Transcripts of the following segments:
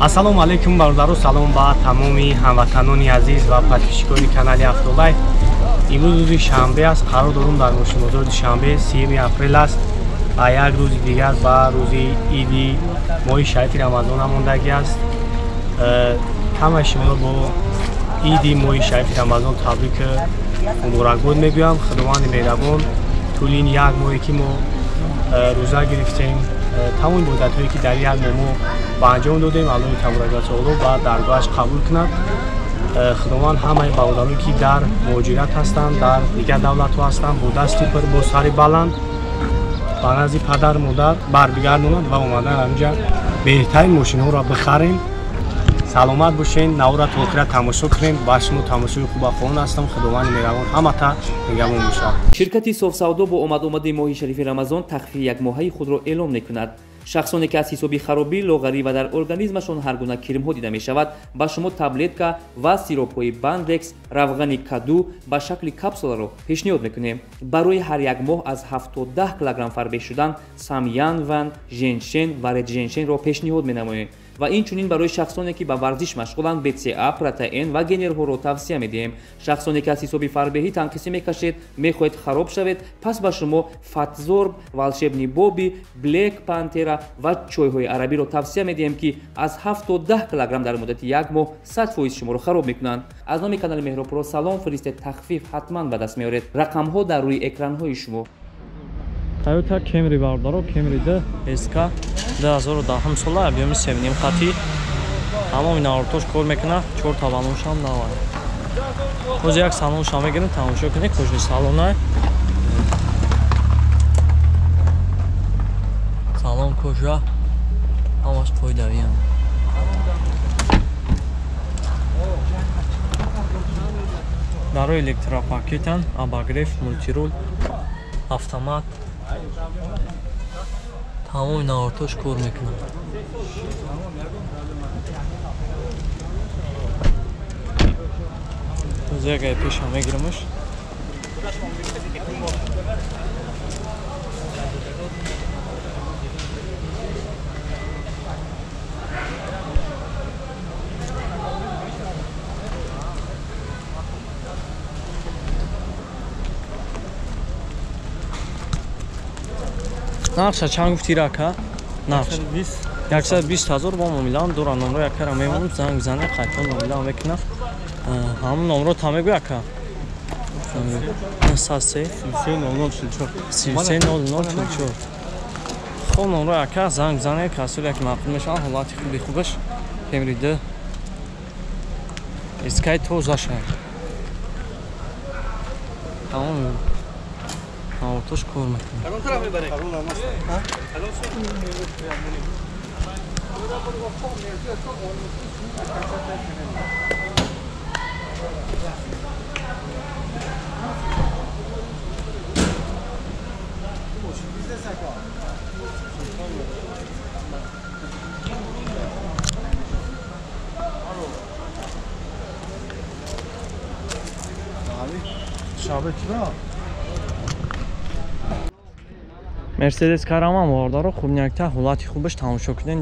Ассалому алайкум бародаро, салом ба тамоми ҳамватанони азиз ва подписчикони канали Автолайф. Имрӯз рӯзи шанбе аст, қарор дорум дар мошинбозори Душанбе, 3 апрел аст ва як рӯзи дигар ба рӯзи иди моҳи шарифи Рамазон мондагӣ аст. Ҳамаи шуморо бо иди моҳи шарифи Рамазон табрик муборакбод мегӯям. Худованди меҳрабон тӯли ин як моҳе ки мо рӯза гирифтем, тамоми ибодатҳое ки дар як моҳ мо ба анҷом додем, Аллоҳи таборака ва таоло ба даргоҳаш қабул кунад. Худованд ҳамаи бародарое ки дар муҳоҷират ҳастанд, дар дигар давлатҳо ҳастанд, бо дасти пур, бо сари баланд ба назди падар модар барбигардонад ва омадан ҳаминҷа беҳтарин мошинҳоро бихарем. Саломат бошен, навра то охира тамошо кунем. Ба шумо тамошои хуба хоҳон ҳастам. Худованди меҳрабон ҳамата нигаҳбон бошад. Ширкати Софсавдо бо омад-омади моҳи шарифи Рамазон тахфифи якмоҳаи худро эълон мекунад. Шахсоне ки аз ҳисоби харобӣ, лоғарӣ ва дар организмашон ҳар гуна кирмҳо дида мешавад, ба шумо таблетка ва сиропҳои Бандекс, равғани каду ба шакли капсуларо пешниҳод мекунем. Барои ҳар як моҳ аз 7 то 10 килограмм фарбеҳ шудан Самянван, Женшен ва Редженшенро пешниҳод менамоем. Ва инчунин барои шахсоне ки ба варзиш машғуланд, БЦА, протеин ва генерҳоро тавсия медиҳем. Шахсоне ки аз ҳисоби фарбеҳӣ танқисӣ мекашед, мехоҳед хароб шавед, пас ба шумо Фатзорб, Волшебный Боби, Блек Пантера ва чойҳои арабиро тавсия медиҳем, ки аз 7 то 10 килограмм дар муддати як моҳ 100% шуморо хароб мекунанд. Аз номи канали Меҳробпуро салом фиристед, тахфиф ҳатман ба даст меоред. Рақамҳо дар рӯи экранҳои шумо. Toyota Camry бародаро, Camry 2 SK 2010 сола, объёми 7.5 хати. Тамоми навортош кор мекунад, 4 тавалоншам навай. Ҳозир як салоншам мегирем, тамошо кунед, кожни салонай. Салон кожа, ҳамаш пойдавиям. Дарои электропакетан, обогрев, мультирул, автомат. Тамоми навортош кор мекунад. Ягай пеша мегирамаш. Нархша чанд гуфти рака? Нархш 120 ҳазор бо муомилаам дора. Номро якара мемонам, занг бизанем, қайтон муомилаам мекунам. Ҳамон номро та мегӯй ака? 903 33 00 44. Хоб, номро ака занг бизанем, касоре як маъқул мешаванд. Ҳолати хуби хубаш Camry 2 SK тозаша. Тамом. Навортош кор мекунад. Мерседес Караман бародаро, хубнякта ҳолати хубаш тамошо кунед.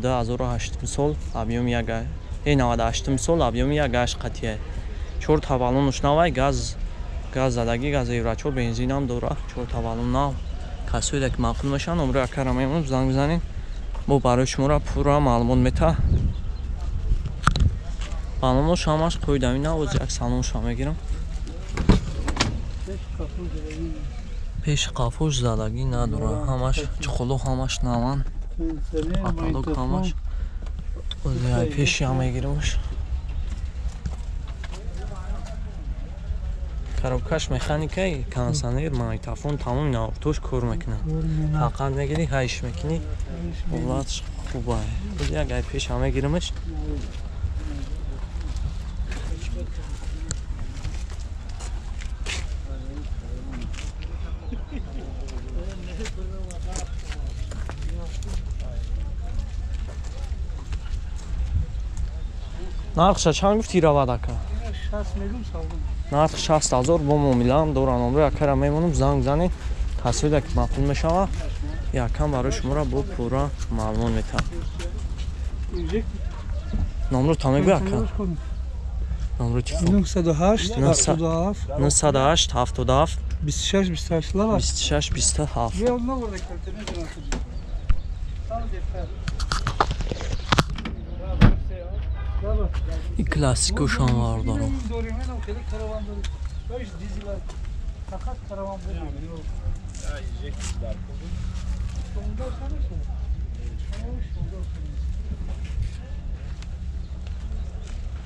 2008 сол, объёми 98 сол, объёми 1.8 қатия. 4 тавалонуш навай, газ задагӣ, газ евро 4, бензинам дора, 4 тавалон нав. Касоеда ки маъқул мешаванд, номро якара мемонам, занг бизанед. Мо барои шуморо пурра маълумот мета. Балонош ҳамаш қоидави нав, оз як салонша мегирам. Пеши қафош задагӣ надора, ҳамаш чуқулу, ҳамаш наван, каталог ҳамаш. Озиай пеши ҳам мегиримш. Коробкаш механикаи, кондиционер, магнитофон, тамоми навортош кор мекунад. Фақат мегирӣ, ҳайш мекунӣ, ҳолатш хубай. Ози як ай пеш ҳам мегиримш. Нархша чанд гуфти равад ака? Нарх 60 ҳазор бо муомилаам дора. Номро якара мемонам, занг бизанед, касоеда ки маъқул мешавад, якам барои шуморо бо пурра маълумот метаҳам. Номро та мегӯ ака. Номро телефон 908 77 908 77 26 28 лава 26 27. И классику шанвар дорам.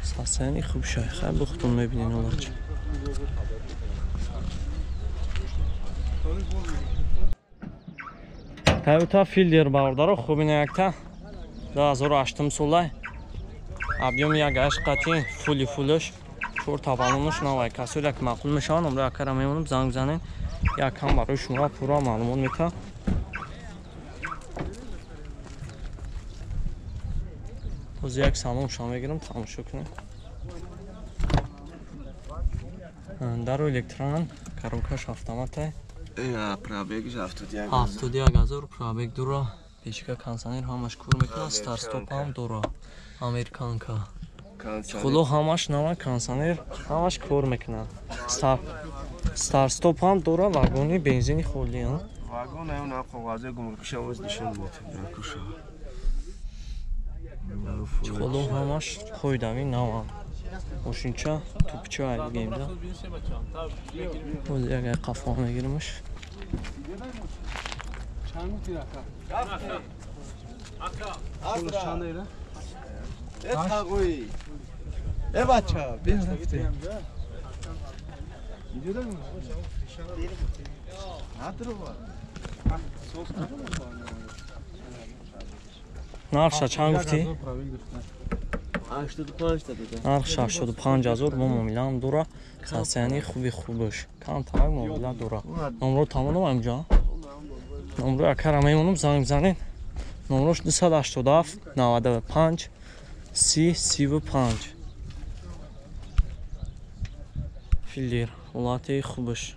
Сасани хуб шай, хай бухтун мебинин олач. Toyota Fielder бародаро хуб ина якта 2008 солай. Объем як 8 қати фули фулш 4 тавалонаш навай. Касои як маъқул мешаванд, номро акара мемонам, занг занен. Якам барои шумо пурра маълумот мета. Боз як салон шумо мегирам, тамошо кунед. Дару электрон, коробкаш автоматай. Пробегш 71. 71000 пробег дура. Пешка кондиционер ҳамаш кор мекунад, старт-стоп ҳам дора. Американка. Хуло ҳамаш нава кондиционер ҳамаш кор мекунад. Старт-стоп ҳам дора, вагони бензини холӣ, а? Вагон аю на коғази гумрукша воз нишон медиҳад. Куша. Хуло ҳамаш қоидави нава. Мошинча тупча ай бигем да. Боз як ай қафо мегиримаш. Нархша чанд гуфтӣ? 85 нарх 85000 бо муомилаам дора. Сасияни хуби хубаш. Камтар муомила дора. Номро тамоном амҷа. Номро акара мемонам, занг занен. Номрош 287 95 30 35. Филдер ҳолати хубаш.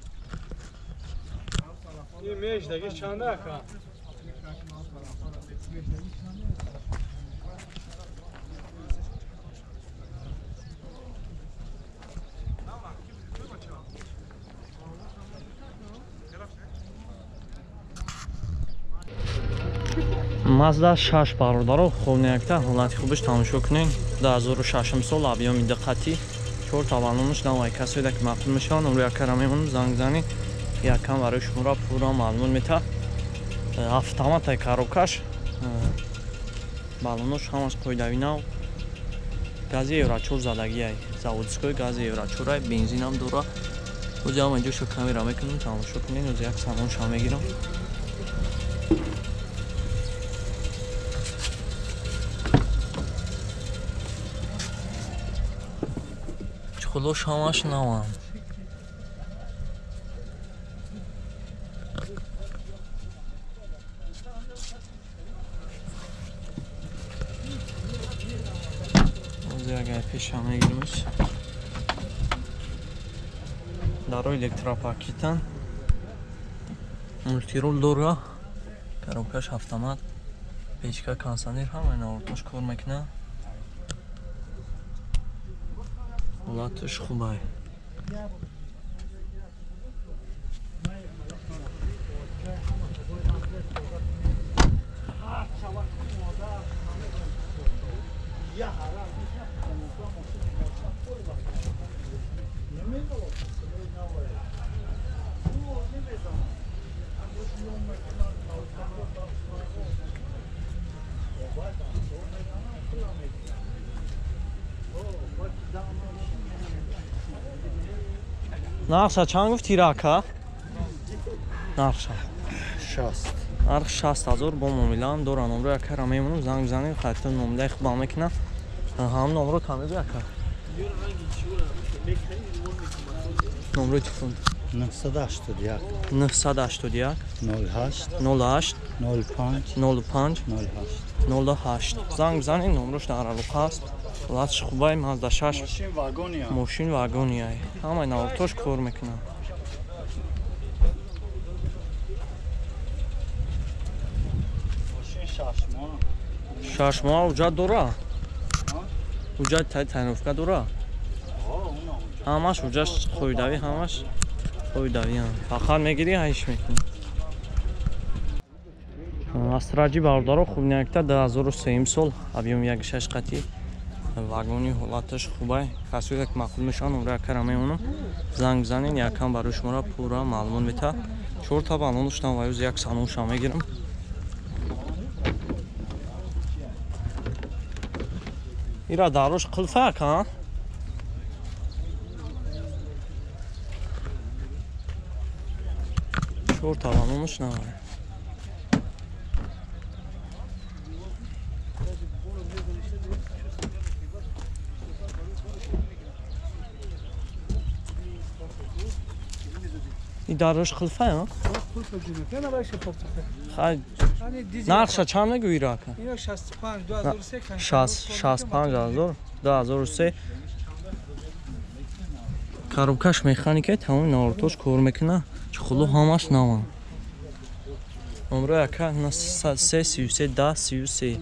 Ин мешдаги чанда ака? Mazda 6 бародаро хуб неякта ҳолати хубаш тамошо кунед. 2006 сол объёми диққати 4 таваллумаш навай. Касоеда ки маъқул мешаванд, номро якара мемонам, занг занед. Якам барои шуморо пурра маълумот мета. Автоматай коробкаш, баллонош ҳамаш қоидави нав. Гази евро 4 задагиай. Заводской гази евро 4-ай, бензинам дора. Ози ҳама ҷошо камера мекунам, тамошо кунед. Ози як салонша мегирам. Хулош ҳамаш наванд. Ози агар пешам мегиримш. Даро электропакетан. Мультирул дора. Коробкаш автомат. Печка кондиционер ҳама навортош кор мекунад. ҳолаташ хубай. Нархша чанд гуфтӣ рака? Нархша 60. Нарх 60000 бо муомилаам дора. Номро якара мемонам, занг занем, хатто номдаи хубам мекунам. Ҳам номро тамегӯ яка. Номрои телефон 981 981 08 08 05 05 08 08. Занг занем, номрош дар алоқа аст. Ҳолатш хубай, Mazda 6. Мошин вагония. Мошин вагония. Ҳамаи навортош кор мекунад. Мошин 6 моҳ. 6 моҳ ҳуҷҷат дора? Ҳуҷҷат тайновка дора? Ҳамаш ҳуҷҷат қоидавӣ, ҳамаш қоидавӣ. Фақат мегирӣ, ҳайш мекунӣ. Астраҷи бародаро хуб някта 2003 сол объём 1.6 қатӣ вагони ҳолаташ хубай. Касое ки маъқул мешаванд, умра якара мемонам. Занг бизанед, якам барои шуморо пурра маълумот метаҳад. Чорта баллонаш наваюз як салонша мегирам. Ира дарош қулфа ака? Чорта баллонаш навай. И дарош қулфа, а? Хай. Нархша чанд мегӯӣ ира ака? 65 2003. 65 2003. Коробкаш механика, тамоми навортош кор мекуна. Чухулу ҳамаш наван. Номро яка 3 33 10 33.